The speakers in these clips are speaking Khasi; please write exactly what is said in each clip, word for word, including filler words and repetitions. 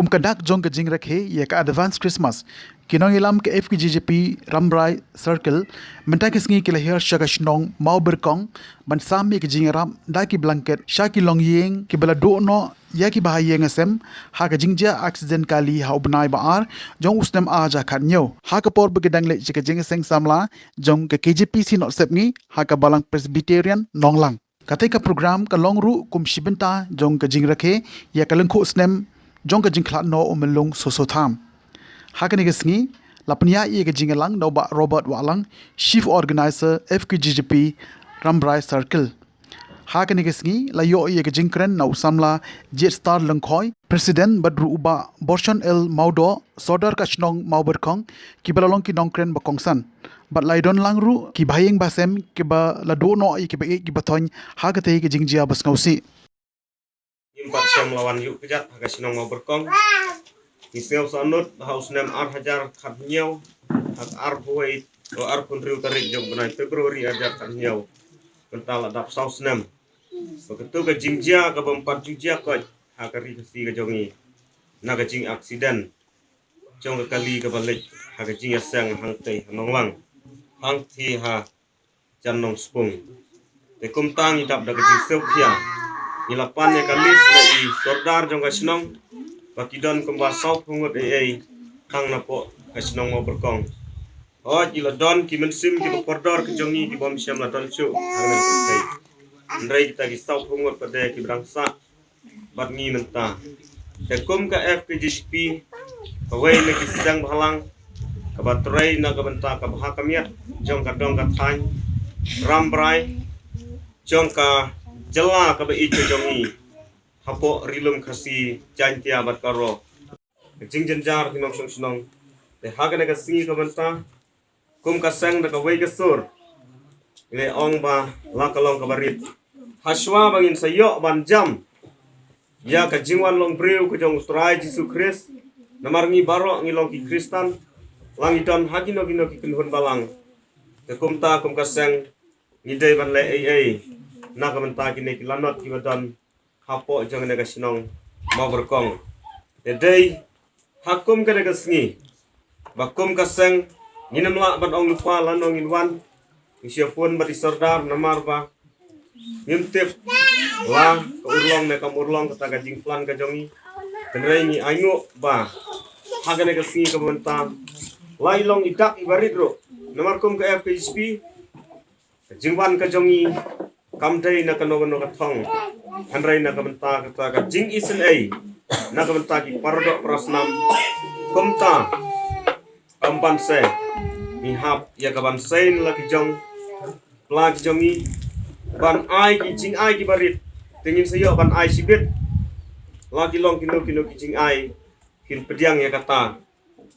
Kum ka dak jong ka jingrakhe ïa ka Advance Christmas, ki nongïalam ka F K J G P Rambrai Circle mynta ka sngi ki la hiar sha ka shnong Mawbyrkong ban sam ïa ka jingïarap da ki blanket sha ki longïing kiba la duh noh ïa kiba ha ïing ha sem ha ka jingjia aksiden kali ha u bnai ba ar jong u snem ar hajar khatñiew. Ha ka por ba ki dang leit sha ka jingseng samla jong ka K J P Synod Sepngi ha ka Balang Presbyterian Nonglang. Katei ka program ka long ruh kum shi bynta jong ka jingrakhe ïa ka lyngkhuh snem jong ka jingkhlad noh u Myllung Soso Tham. Ha kane ka sngi la pynïaid ïa ka jingïalang da u Bah Robert Wahlang, Chief Organizer, F K J G P Rambrai Circle. Ha kane ka sngi la ïoh ïa ka jingkren na u samla Jetstar Lyngkhoi, President, bad ruh u Bah Borshon L Mawdoh, Sordar ka shnong Mawbyrkong, kiba la long ki nongkren ba kongsan. Bad la ïadon lang ruh ki bahaïing bahasem kiba la duh noh ïa kiba ïeit kiba thoiñ ha katei ka jingjia ba sngewsih. Ngim pat shym la wan ïuh kjat ha ka shnong Mawbyrkong. Ngi sngew sahnud ha u snem ar hajar khatñiew, ha ka arphew wei, o, arphew hynriew tarik jong u bnai February ar hajar khatñiew. Mynta la dap saw snem ba kato ka jingjia kaba ym pat ju jia koit ha ka ri Khasi ka jong ngi, na ka jingaksiden jong ka kali kaba leit ha ka jingïaseng hangtei ha Nonglang, hangtei ha Jan Nongspung. Te kumta ngi dap da ka jingsngewkhia, ngi la pan ïa ka list na i Sordar jong ka shnong ba ki don kumba sawphew ngut ei ei tang napoh ka shnong Mawbyrkong. Hooid, i la don ki mynsiem kiba kordor ka jong ngi kiba ym shym la don shuh hangne ha pyrthei. Hynrei kita ki sawphew ngut pat de kiba dang sah bad ngi mynta. Te kum ka F K J G P, kawei na ki seng bhalang kaba trei na ka bynta ka bha ka miat jong ka dong ka thaiñ Rambrai, jong ka jylla kaba ïeit ka jong ngi, hapoh Ri Lum Khasi, Jaiñtia bad Garo. Ka jingjynjar ki nongshong shnong. Te ha kane ka sngi ka mynta, kum ka seng da kawei ka sur, ngi la ong ba la ka long kaba rit. Hashwa ba ngin sa ïoh ban jam ïa ka jingwan long briew ka jong U Trai Jisu Khrist, namar ngi baroh ngi long ki Khristan, la ngi don ha kino kino ki kynhun balang. Te kumta kum ka seng ngi dei ban leh ei ei na ka bynta kine ki lanot kiba don hapoh jong kane ka shnong Mawbyrkong. Te dei ha kum kane ka sngi ba kum ka seng ngin ym lah ban ong lypa lano ngin wan. Ngi shu phone bad i Sordar namar ba ngim tip la ka urlong ne kam urlong kata ka jingplan ka jong ngi. Hynrei ngi ainguh ba ha kane ka sngi ka mynta la i long i dak iba rit ruh, namar kum ka F K J P ka jingwan ka jong ngi kam dei na kano kano ka thong, hynrei na ka bynta kata ka jingisynei na ka bynta ki paradoh parasnam. Kumta, kam ban sei, ngi hap ïa ka ban sei na la ki jong, la ki jong ngi, ban ai ki jingai kiba rit. Te ngin sa ïoh ban ai shibit la ki long kino kino ki jingai, kin pdiang ïa kata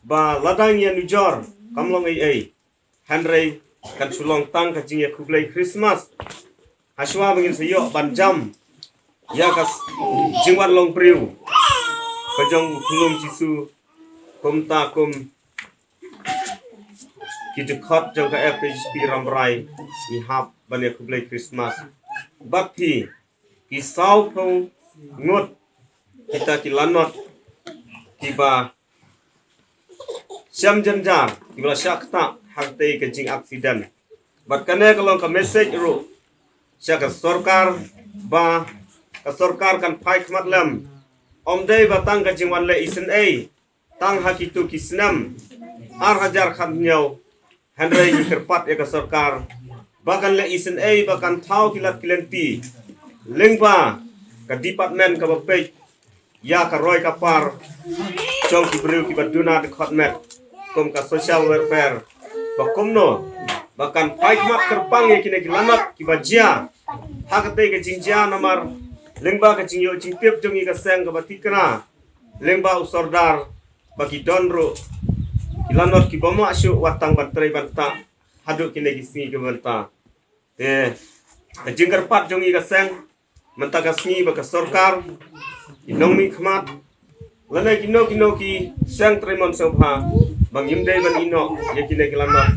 ba lada ngi ïanujor kam long ei ei. Hynrei kan shu long tang ka jingïakhublei Christmas. Hashwa ba ngin sa ïoh ban jam ïa ka s-, jingwan long briew ka jong u khyllung Jisu, kumta kum ki dkhot jong ka F K J G P Rambrai, ngi hap ban ïakhublei Christmas bad phi, ki sawphew ngut kita ki lanot kiba shem jynjar kiba la shah ktah ha katei ka jingaksiden. Bad kane ka long ka message ruh sha ka sorkar ba ka sorkar kan phai khmat lem. Ym dei ba tang ka jingwan leh isynei tang ha kitu ki snem ar hajar khathynñiew. Hynrei ngi kyrpad ïa ka sorkar ba kan leh isynei, ba kan thaw ki lad ki lynti lyngba ka department kaba peit ïa ka roi ka par jong ki briew kiba duna dkhot met, kum ka social welfare, ba kumno ba kan phai khmat kyrpang ïa kine ki lanot kiba jia ha katei ka jingjia, namar lyngba ka jingïoh jingtip jong ngi ka seng kaba thikna lyngba u Sordar ba ki don ruh ki lanot kiba mah shuh wat tang ban trei ban tah haduh kine ki sngi kiba mynta. Te ka jingkyrpad jong ngi ka seng mynta ka sngi ba ka sorkar, ki nongmihkhmat, lane kino kino ki seng trei mon sngewbha ba ngim dei ban ïehnoh ïa kine ki lanot